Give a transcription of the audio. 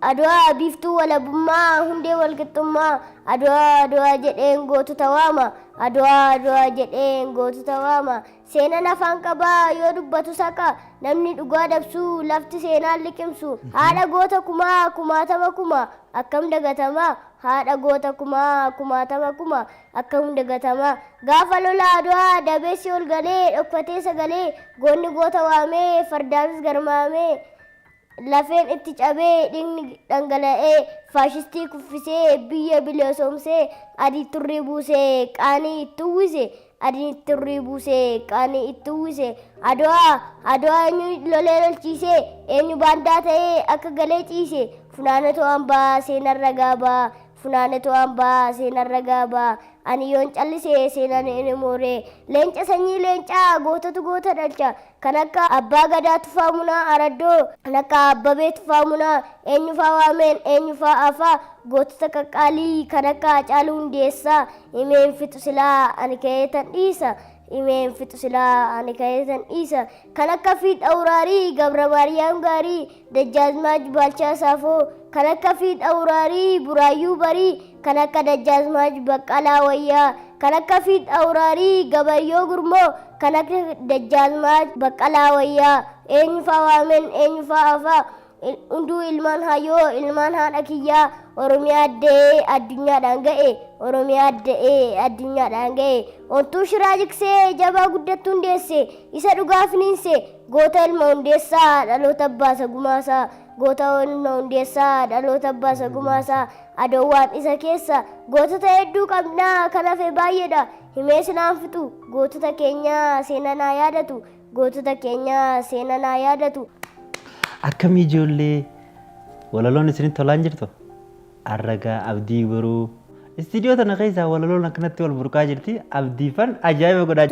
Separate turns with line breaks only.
Adwaa biiftuu walabummaa hundee walqixxummaa. Adwaa Adwaa jedheen gootota waama. Adwaa Adwaa jedheen gootota waama. Seenan afaan qabaa yoo dubbatu saqa. Namni dhugaa dabsuu lafti seenaan liqimsu. Haadha goota kumaa kumaatama kuma akkam dagatamaa. Haadha goota kumaa kumaatama kuma akkam dagatamaa. Gaafa lola Adwaa dabeessi ol galee dhokfatee sagalee goonni goota waamee fardaanis garmaamee. Lafeen itti cabee dhiigni dhangala'ee faashistii kuffisee biyya bilisoomsee adii turrii buusee qaanii itti uwwise adii turrii buusee qaanii itti uwwise. Adwaa Adwaa eenyu lolee lolchiisee eenyu baandaa ta'ee akka galee ciise funaanatu hambaa seenarra gaabaa funaanatu hambaa seenarra gaabaa. Ani yoon callise seenaan hin mooree leenca sanyii leencaa gootatu goota dhalcha. Kan akka Abbaa Gadaa Tufaa Munaa Araddoo, kan akka Abbabee Tufaa Munaa, eenyufaa waameen eenyufaa afaa, gootota qaqqaalii kan akka Hacaaluu Hundeessaa, himeen fixu silaa ani ka'ee tan dhiisa, himeen fixu silaa ani ka'ee tan dhiisa. Kan akka Fiix Awuraarii, Gabra Maariyaam Gaarii, Dajjaazmaach Baalchaa Saafoo, kan akka Fiix Awuraarii, Buraayyuu Barii, kan akka Dajjaazmaach Baqqalaa Wayyaa, kan akka Fiix Awuraarii, Gabayyoo Gurmoo, kan akka Dajjaazmaach Baqqalaa Wayyaa, eenyufaa waameen eenyufaa afaa, hunduu ilmaan hayyoo ilmaan haadha kiyyaa, Oromiyaa adda'ee addunyaadhaan ga'e, Oromiyaa adda'ee addunyaadhaan ga'e. Ontuu shiraa jigsee jabaa guddattuu hundeesse, isa dhugaa finiinse, goota ilma hundeessaa dhaloota baasa gumaasaa, goota ilma hundeessaa dhaloota baasa gumaasaa. Adowwaan isa keessa gootota hedduu qabnaa kan hafe baay'eedha. Himee sinaan fixu gootota keenyaa seenanaa yaadatu, gootota keenyaa seenanaa yaadatu.
Akkamii ijoollee walaloon isinitti tolaan jirtu? Arragaa Abdii Boruu. Istiidiyoo tana keessaa walaloon akkanatti wal burqaa jirti. Abdiifan ajaa'iba godhaa.